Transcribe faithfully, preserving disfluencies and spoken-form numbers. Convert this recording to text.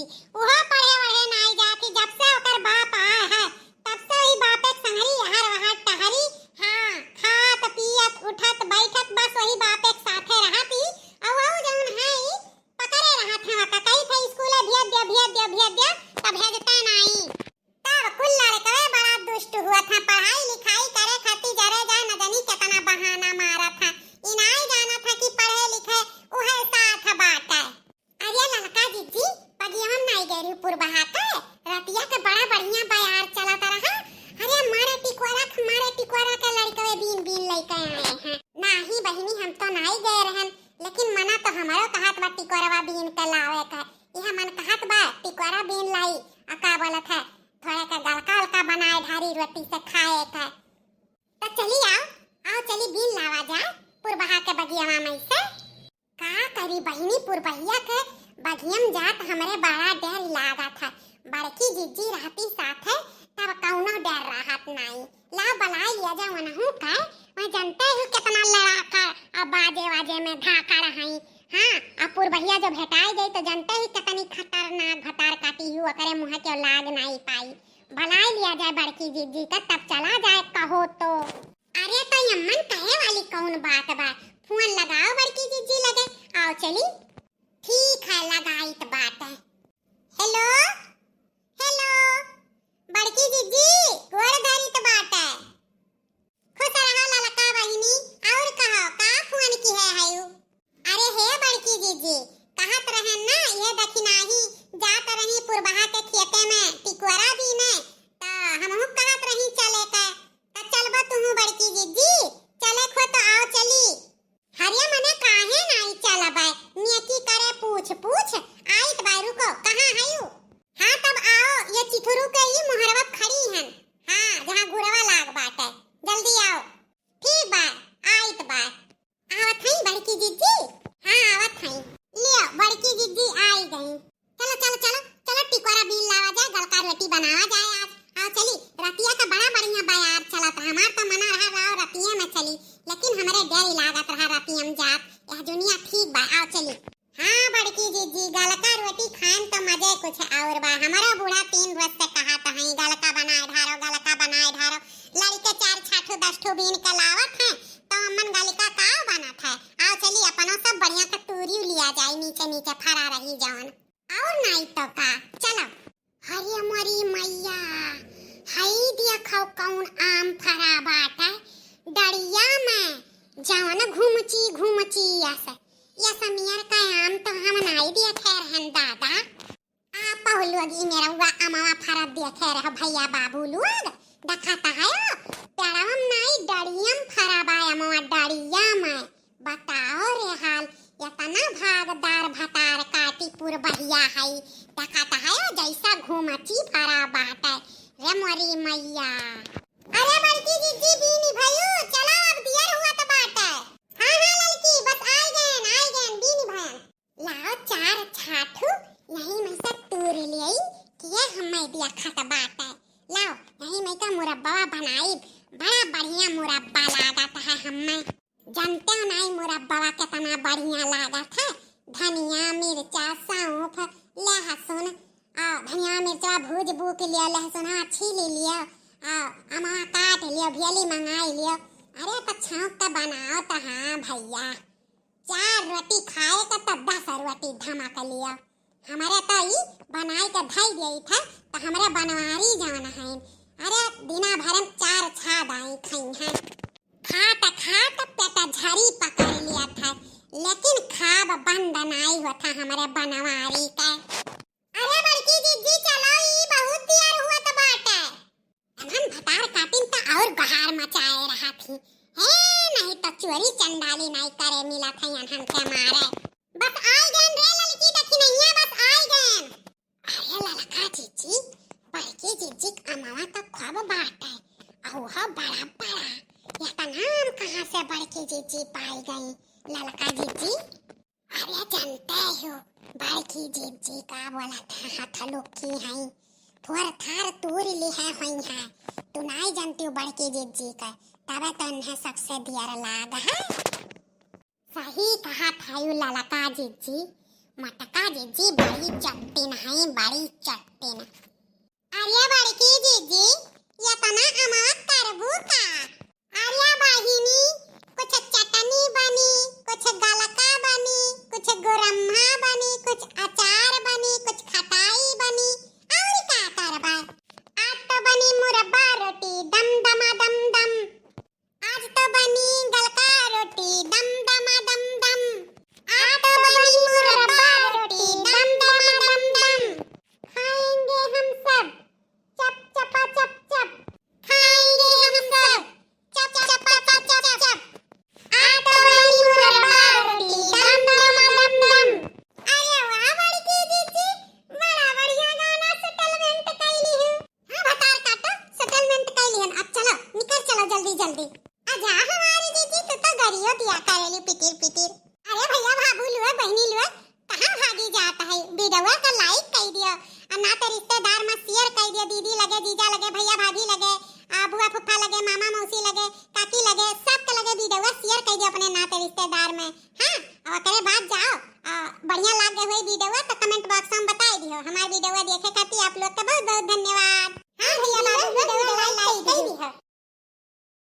उहो पढ़े वढ़े नाई जाती, जब से ओकर बाप आए है, तब से वही बापे के संगरी हर वहाँ टहरी। हाँ, खात, पियत, उठत, बैठत, बस वही बापे के साथे रहती। और वो जौन है, ई पकड़े रहत हैं, का कही थे, स्कूले भेज दियो, भेज दियो, भेज दियो, तब भेजते नाई। तब कुल लड़कवे बड़ा दुष्ट हुआ था, पढ़ाई लिखाई करे खातिर जरे जाए न जानी केतना बहाना मारा था। ई नाई जाना था कि पढ़े लिखे उहे साथ बाटे। अरे ललका जिज्जी, बगिया में नाई गए रही पुरबहा के, रतिया के बड़ा बढ़िया बयार चलत रहा। अरे मारे टिकोरा के, मारे टिकोरा के लड़कवे बीन बीन लेके आए हैं। नाही बहिनी, हम तो नाई गए रहन, लेकिन मना तो हमरो कहत बा टिकोरवा बीन के लावे के। यह मन कहत बा टिकोरा बीन लाई, आ का बोलत है, थोड़े के गलका उलका बनाए ढारी रोटी से खाए के। तो चली आओ, आओ चली बीन लावा जाए पुरबहा के बगियावा में से। का करी बहिनी, पुरबहिया के बगियम जात हमरे बड़ा डर लागत है। बड़की जिज्जी रहती साथे, तब कौनो डर रहत नाई। ला बलाए लिया जा वनहू का, वह जनते ही कितना लड़ाका अब बाजे वाजे में धाका रहाई। हाँ, अब पुरबहिया जो भेटाए जाई तो जनते ही कितनी खतरनाक भतार काटी हूँ, ओकरे मुँह के लाग नाई पाई। बलाए लिया जाए बड़की जिज्जी का, तब चला जाए कहो तो। अरे तो यम्मन कहे वाली कौन बात बा? फोन लगाओ बड़की जिज्जी लगे, आओ चली। ठीक है, लगाइत बाटे। हेलो, हेलो, बड़की जिज्जी, गोड़ धरित बाटे। खुश रहा ललका बहिनी, और कहो, का फोन किहे हयू? अरे हे बड़की जिज्जी, कहत रहन ना, ये दखिनाही जात रही पुरबहा के खेते में टिकोरा बीने, त हमहू कहत रही चले के, त चलबो तुहू बड़की जिज्जी, चले खो तो आओ चली। हरिया मने काहे नाई चलबे, नेकी करे पूछ पूछ, आइत बा, रुको, कहाँ हयू? हाँ तब आओ, ये चिथुरू के ई मोहरवा खड़ी हन, हाँ जहाँ गुरवा लाग बाटे, जल्दी आओ। ठीक बा, आइत बा। आवत हई बड़की जिज्जी? हाँ, आवत हई। लियो, बड़की जिज्जी आई गई। चलो, चलो, चलो, चलो, टिकोरा बीन लावा जाए, गलका रोटी बनावा जाए आज। आओ चली, रतिया का बड़ा बढ़िया बयार चलत रहा। हमार तो मना रहा, रहो रतिये में चली, लेकिन हमरे डर लागत रहा रतिये में जात। यह दुनिया ठीक बा, आओ चली। हाँ बड़की जिज्जी, गलका रोटी खाएम तो मजे कुछ और बा। हमरो बूढ़ा तीन रोज से कहत हई, "गलका बनाए ढारो, गलका बनाए ढारो।" लड़के चार छाठू दस ठू बीन के लावत हैं, तो अम्मन गलका का बनत है। आओ चली, अपनो सब बढ़िया के तूरी लिया जाए, नीचे नीचे फरा रही जवन। और नाई तो का, चलो। हरे मोरी मैया, हई देखो कौन आम फरा बाटे डड़िया में, जवन घुमची घुमची यस, यस मियर का आम तो हम नाई देखे रहन दादा। आप लोग ई मेरवा अमवा फरा देखे रहो भैया बाबू लोग, देखा तो है पेड़वा में नाई डड़िया में फरा बा अमवा डड़िया में। बताओ रे हाल, इतना भागदार भतार काटी पुरबहिया हई, देखत हयो जैसा घुमची फरा बाटे। रे मोरी मैया। अरे बड़की जिज्जी बीनी भयू, चला अब दियर हुआ तो बाटे। हाँ, हाँ ललकी, बस आइ गएन, आइ गएन, बीनी भयन। लाओ चार छाठू, यही में से तूर लेई, किया हम्मे दिया खत बाटे। लाओ, यही में का मुरब्बा बनाई, बड़ा बढ़िया मुरब्बा लागत है हम्मे। जनते हो नाई मुरब्बवा केतना बढ़िया लागत है। धनिया, मिर्चा, सौंफ, लहसुन, आ, धनिया, मिर्चा भूज बूक लियो, लहसुन, हाँ, छील लियो, आ, अमवा काट लियो, भेली मंगाई लियो। अरे, तो छौंक के बनाओ तो, हाँ भैया, चार रोटी खाए के तो दस रोटी धमक लियो। हमरे तो ई बनाई के धई देई था, तो हमरे बनवारी जवन हईन, अरे दिना भर में चार छा दाई खई हैं। खात खात पेट झरी पकड़ लिया था, लेकिन खाब बंद नाई होता हमरे बनवारी के। अरे बड़की जिज्जी चलो, ई बहुत दियर हुआ तो बाटे। अनहन भतार काटिन त और गहार मचाए रहत ही। हे, नहीं तो चोरी चंडाली नहीं करे मिलत है अनहन के मारे। बस आइ गएन रे ललकी दखिनैया, बस आइ गएन। अरे ललका जिज्जी, बड़की जिज्जी के अमवा तो खूब बाटे। अहो बड़ा बड़ा। इतना आम कहाँ से बड़की जिज्जी पाई गई ललका जिज्जी? अरे जनते हो, बड़की जिज्जी का बोलत है, हथलुक्की हैं, थोर थार तूर लिहे होई हैं। तू नाई जनती हो बड़की जिज्जी का, तबे तो इन्हें सबसे दियर लाग है। सही कहत हयू ललका जिज्जी, मोटका जीजी बड़ी चट्टिन है, बड़ी चट्टिन। अरे बड़की जीजी, एतना अमावस करबू का? अरे बहिनी, कुछ चटनी बनी, कुछ गलका बनी, कुछ गुरम्हा बनी, कुछ अचार बनी, कुछ खटाई बनी, और का करबा? आज तो बनी मुरब्बा रोटी, दम दमा दम दम। आज तो बनी गलका रोटी, दम दमा दम दम। आज तो बनी मुरब्बा रोटी, दम दमा दम दम। खाएंगे हम सब, चप चपा चप चप। खाएंगे हम सब, चप चपा चप चप। आज तो बनी मुरब्बा रोटी, दम दमा दम दम। अरे वाह बड़की जीजी, बड़ा बढ़िया गाना settlement कैली हो। हाँ भतार काटो, settlement कैली हन। अब चलो, निकर चलो जल्दी जल्दी। आजा हमारी जीजी, तू तो गरियो दिया करेली पिटिर पिटिर। अरे भैया भाभू लुए, बहिनी लुए, कहाँ भागी जात है? वीडियोवा का like कई दियो, और नाते रिश्तेदार में share कई दियो, दीदी लगे, जीजा लगे, भैया भाभी लगे, आ, बुआ फुफ्फा लगे, मामा मौसी लगे, काकी लगे, सबके लगे वीडियोवा share कई दियो अपने नाते रिश्तेदार में। हाँ, और ओकरे बाद जाओ, आ, बढ़िया लाग गए हुए वीडियोवा तो comment box में बताई दियो। हमारे वीडियोवा देखे खातिर आप लोग का बहुत बहुत धन्यवाद।